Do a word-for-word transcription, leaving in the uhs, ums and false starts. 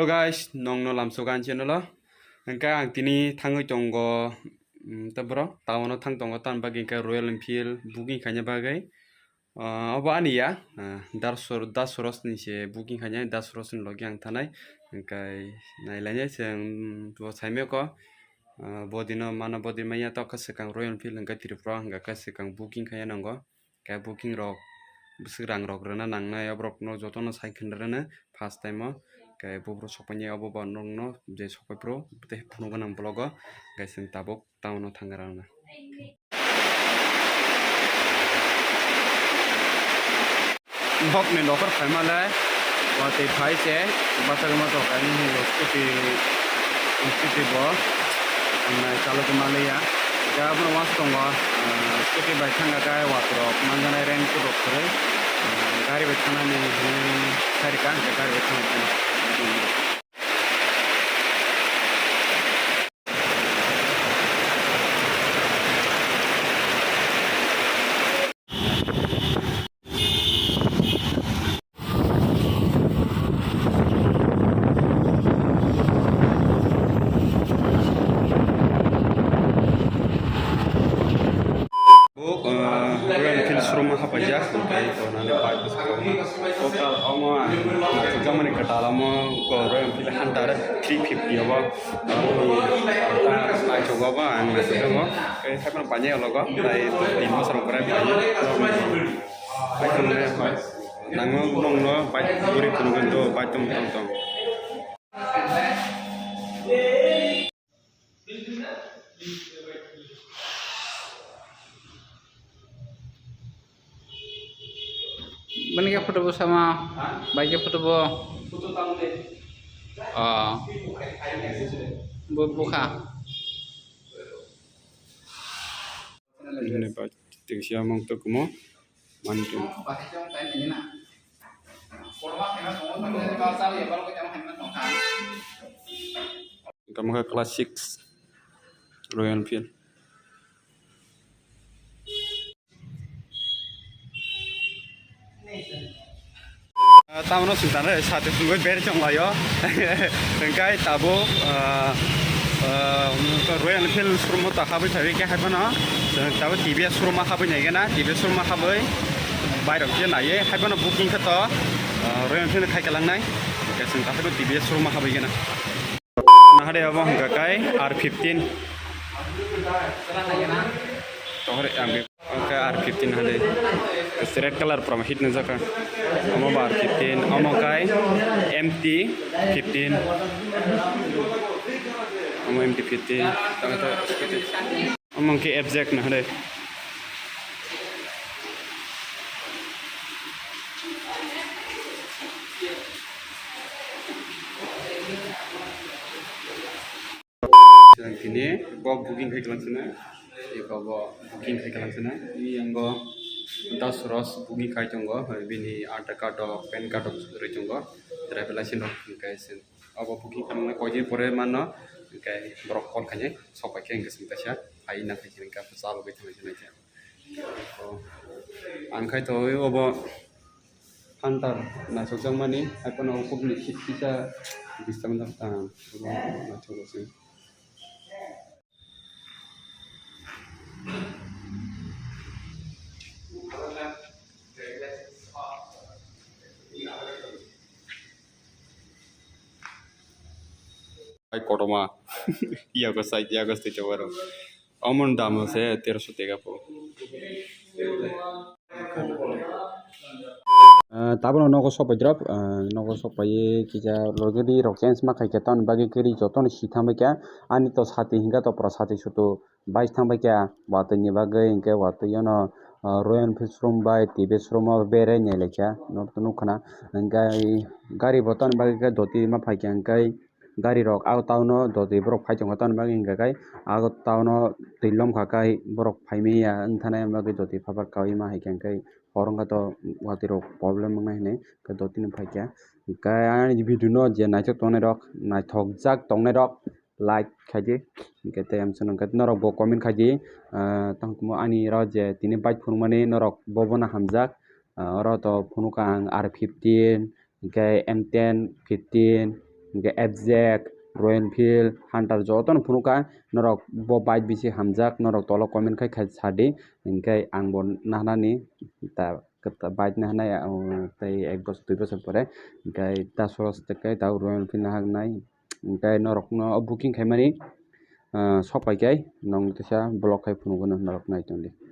Guys, nongno lamsogo ani channel o. Hwnkhe ang tini thangwi tongo, mm, tei borok town o thang tongo, tamni bagwi hwnkhe Royal Enfield booking khaina bagwi. Ah, obo ani ya, ah, Dasur-, Dasurosni se booking khainai, Dasurosni logi ang thanai. Hwnkhe nailainai chwng, mm, bo saimiyoko, ah, bodino mano, bodi manya tokha swkang Royal Enfield hwnkhe Tripura hwnkhe swkang booking khaiya nango. Khe booking rok bwswk rang rok rwna nangnai, aborokno jotono sai khwna rwno first time o. Khe buphuru sokpaini obo bo nokno je sokpai phuru tei phunukgwi nang vlog o, khe chwng tabuk town o thangna rwna. Bokni nokhor phaima le watwi phai se bachagwi ma tongkha, ani hinwi scooty, scooty bo ang nai chalogwi manliya. Hwnkhe abono uansukha tongo, ah, scooty bai thangkha khe watwi rok manjaknai raincoat rok kwrwi, ah, gari bai thangnani hinwi sai rwkha, hwnkhe gari bai thangkha. Bo, ah, Royal Enfield showroom o hapaijak, tei tonani bike bwskango. Total omo, ah, naithokjakmani kwtal omo, Royal Enfield Hunter three fifty obo. Naithogo bo, ang naithogo. Tei haphano painai ulo go, tai tin bosor wngkha painai. Paithaknai, nango nongno bike guri phunukgwino, bike tong tong tong. Bini khe photo bo sama, bai khe photo bo. Ah. Bo bukha. Bini ba tingsi among to kumo. Mantu. Tamo khe class six Royal Enfield. Ah, tamno sung tano sati sungwi ber chong laio. Hwnkhe tabuk, ah, ah, Royal Enfield showroom o ta habwi thangwi khe haibano. Tabuk T V S showroom o habwi naikhe na, T V S showroom o habwi bairok je naiwi haibano booking khe to, ah, Royal Enfield khai kalangnai. Hwnkhe chwng ta haibano T V S showroom o habwi gana. Nahade abo hwnkha kai R fifteen. Tohore ang be-, hwnkha R fifteen hade. Red color pura hit na jaka. Omo ba R fifteen, omo kai M T fifteen. Omo M T fifteen. Tang ta. Omo hwnkhe F Z na hade. Tini bo booking khai kalang sini, iko bo booking khai kalang sini. Ini yang go Dasurosni booking khai tongo, bini Aadhaar card rok, PAN card rok rwi tongo, driver license rok hwnkhe sin. Abo booking khainai koidin pore mano, hwnkhe borok call khainai, sok pai khe hwnkhe chwng kaisa phai na khai khe hwnkhe abo chalogwi thangwi se naikhe. Ang khai to obo Hunter naisokjakmani, haiphano ukupni kisa bisamjak, ah, obo naisokjak se. Ai kotorma. Yago side, yago side chawaro. Omon dam se teroso tega po. Ah, tabukno nogo sopai drop, ah, nogo sopai kisa logedi rok change ma khaikhe tamoni bagwi kwrwi jotono si thambaikha. Ani to sati hinkha to pura sati sutu bai thangbaikha watwi ni bagwi, hinkhe watwi yono, ah, Royal Enfield showroom bai T V S showroom o berai nailaikha, nok to nukkhana. Hinkhe gari bo tamoni bagwi khe doti ma phaikha, hinkhe gari rok ah town o doti borok phai tongkha, tamoni bagwi hinkha khe ah town o twi lomkha khe borok phaimaya wngthana bagwi doti phapar kaui ma hai khe, hinkhe hor wngkha to watwi rok problem wngnai hinwi khe doti no phaikha. Hinkhe ani video no je naithok tongnai rok, naithokjak tongnai rok like khaidi, hinkhe tei amsano hinkhe norok bo comment khaidi, ah, tongthokma ani oro je tini bike phunukmani norok bobono hamjak, ah, oro to phunukha ang R fifteen, hinkhe M ten, fifteen, hwnkhe F Z, Royal Enfield, Hunter jotono phunukha. Norok bo bike bisi hamjak, norok tolo comment khai khai sadi, hwnkhe ang bo nahnani ta kwta bike nahnai, ah, tei ek bosor dui bosor pore hwnkhe ta soros tei ta Royal Enfield naharnai. Hwnkhe norokno booking khaimani, ah, sok pai khe nwng teisa vlog khai phunukgwno norok nai tongdi.